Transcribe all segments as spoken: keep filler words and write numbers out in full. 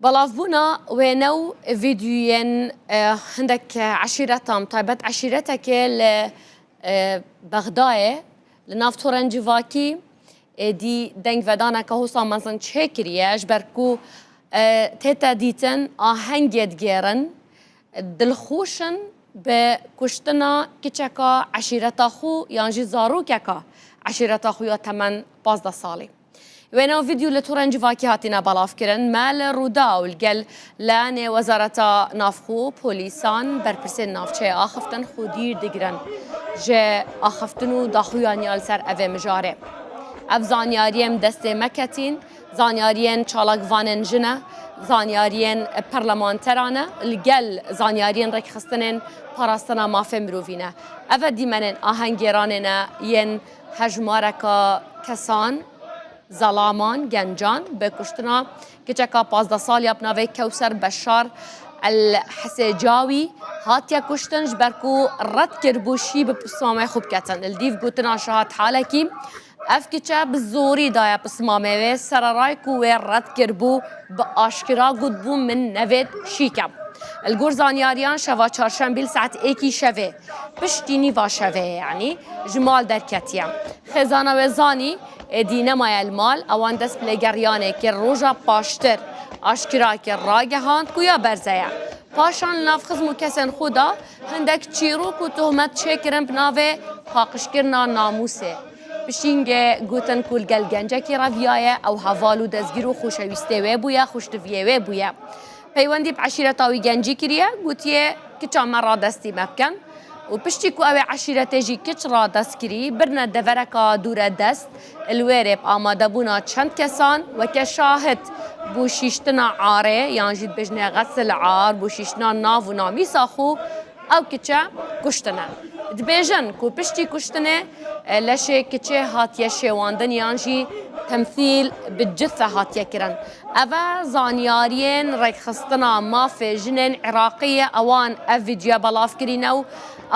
Belavbûna wêne û vîdyoyên, e, hindek eşîretan, taybet eşîreteke li, e, Bexdayê, li nav torên civakî, êdî dengvedaneke hosa mezin çêkiriye, ji ber ku, e, tête dîtin ahengê digêrin, dilxweş in bi kuştina kiçeka eşîreta xwe yan jî zarokeka eşîreta xwe ya temen pazdeh salî. Wêne û vîdyo li torên civakî hatine belavkirin. Me li Rûdaw li gel layanê Wezareta Navxwe, polîsan, berpirsên navçeyê axiftin xwedîr digirin ji axiftin û daxuyaniya li ser evê mijarê. Ev zanyariyên bi destê me ketîn, zanyariyên çalakvanên jin e, zanyariyên parlamenteran e, li gel zanyariyên rêkxistinên parastina mafê mirovî ne. Ev e dîmenên ahengêranê ne yên hejmareka kesan, zelaman, gencan, bi kuştina kiçeka pazdeh saliya bi navê Kewser Beşar El Hesecawî hatiye kuştin, ji ber ku red kiribû şî bi pismamê xwe biketin. Li dîv gotina Şahat Halekî, ev kiçe bi zorî daye pismamê wê, sereray ku wê red kiribû, bi aşkira gotibû, min nevêt şî kem. Li gor zanyariyan, şeva çarşembî li saet êkî şevê, piştî nîva şevê, yanî ji mal derketiye. Xêzana wê zanî, êdî nemaye li mal, ewan dest bi lêgeriyanê kir. Roja paştir aşkira kir, ragehand ku ya berze ye. Paşan li nav xizm û kesên xwe de hindek çîrok û tohmet çêkirin bi navê paqijkirina namûsê. Piştîngê gotin ku li gel gencekî reviyaye, ew heval û dezgîr û xoşewîstê wê bûye, xweştiviyê wê bûye. Peywendî bi eşîreta wî gencî kiriye, gotiye, kiça me radestî me bikin. Û piştî ku ew ê eşîretê jî kiç radest kirî, birine devereka dûre dest, li wêrê bi amadebûna çend kesan weke şahid bo şîştina arê, yan jî dibêjine xesil ar, bo şîştina nav û namîsa xwe, ew kiçe kuştine. Dibêjin ku piştî kuştinê, e, leşê kiçê hatiye şêwandin yan jî temsîl bi cithe hatiye kirin. Ev e zanyariyên rêkxistina mafê jinên Iraqî ye, ewan ev vîdyoya belav kirîne û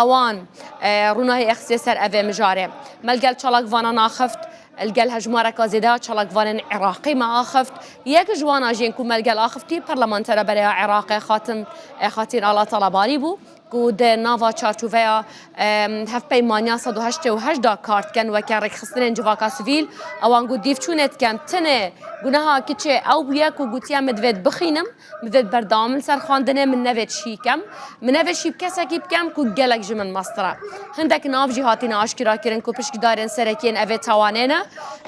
ewan, e, rûnahî xistiye ser evê mijarê. Me li gel çalakvanan axift, li gel hejmareka zêde ya çalakvanên Iraqî me axift. Yek ji wana jî yên ku me li gel axiftiye, parlamentera berê ya Iraqê Xatin, e, Xatîn Ala Talabanî bû, ku di nava çarçoveya, em, hevpeymaniya sed û heştê û heşt de kar dikin weke rêkxistinên civaka sivîl. Ewan got, dîvçûnê dikin, tenê guneha kiçê ew bûye ku gotiye, min divêt bixînim, min divêt berdewam li ser xwendinê, min nevêt şî kem, min nevêt şî bi kesekî bikem ku gelek ji min mestir e. Hindek nav jî hatine aşkera kirin ku piştgirdarên serekî yên evê tawanê ne,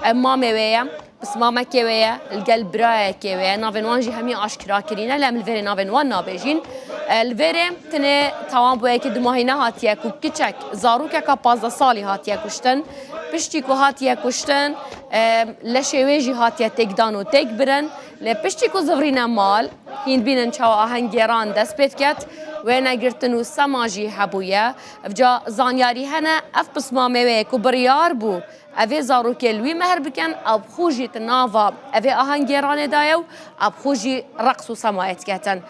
em, mamê wê ye. Pismamekê wê ye, li gel birayekê wê ye, navên wan jî hemî aşkera kirîne, lê em li vêrê navên wan nabêjîn. E, li vêrê tenê tawan bûyekî du mahî nehatiye ku kiçek, zarokeka pazdeh salî hatiye kuştin. Piştî ku hatiye kuştin, e, leşê wê jî hatiye têkdan û têkbirin. Lê piştî ku zivrîne mal, hîn bînin çawa ahengêran dest pê diket, wêne girtin û sema jî hebûye. Evca zanyarî hene, ev pismamê wê ye ku biryar bû, evê zarokê li wî mehr bikin, ew bi xwe jî di nava evê ahengêranê de ye û ew bi xwe jî reqs û semayê diketin.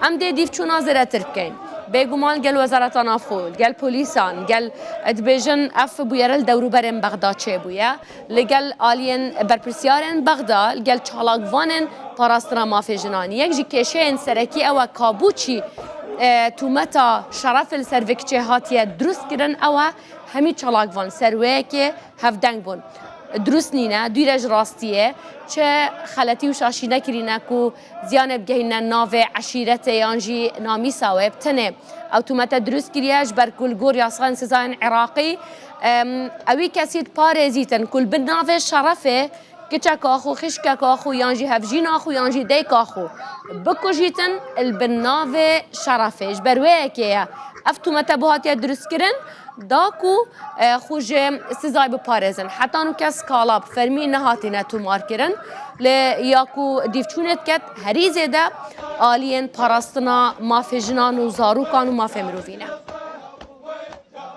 Em dê dîvçûna zêdetir bikeyn. Bêguman gel Wezareta Navxwe, gel polîsan, gel, e, dibêjin ev bûyere li dewrûberên Bexda çêbûye. Li gel aliyên berpirsiyarên Bexda, li gel çalakvanên parastina mafê jinan. Yek ji kêşeyên serekî ew e, ka bûçî, e, tûmeta şerefê li ser vê kiçê hatiye dirust kirin, ew e, hemî çalakvan ser wê yekê hevdeng bûn. Dirust nîne, dûre ji rastiyê, çi xeletî û şaşî nekirîne ku ziyanê bigehîne navê eşîretê yan jî namîsa wê. Bi tenê ew tûmete dirust kiriye, ji ber ku li gor yasayên sizayên Iraqî, em, ewî kesî diparêzîtin ku li bin navê şerefê kiçeka xwe, xişkeka xwe yan jî hevjîna xwe yan jî dayika xwe bikujîtin, li bin navê şerefê. Ji ber wê yekê ye ev tûmete bo hatiye dirustkirin, da ku, e, xwe ji sizayê biparêzin. Heta nû kes kala bi fermî nehatine tomarkirin. Lê ya ku dîvçûnê diket, herî zêde aliyên parastina mafê jinan û zarokan û mafê mirovî ne.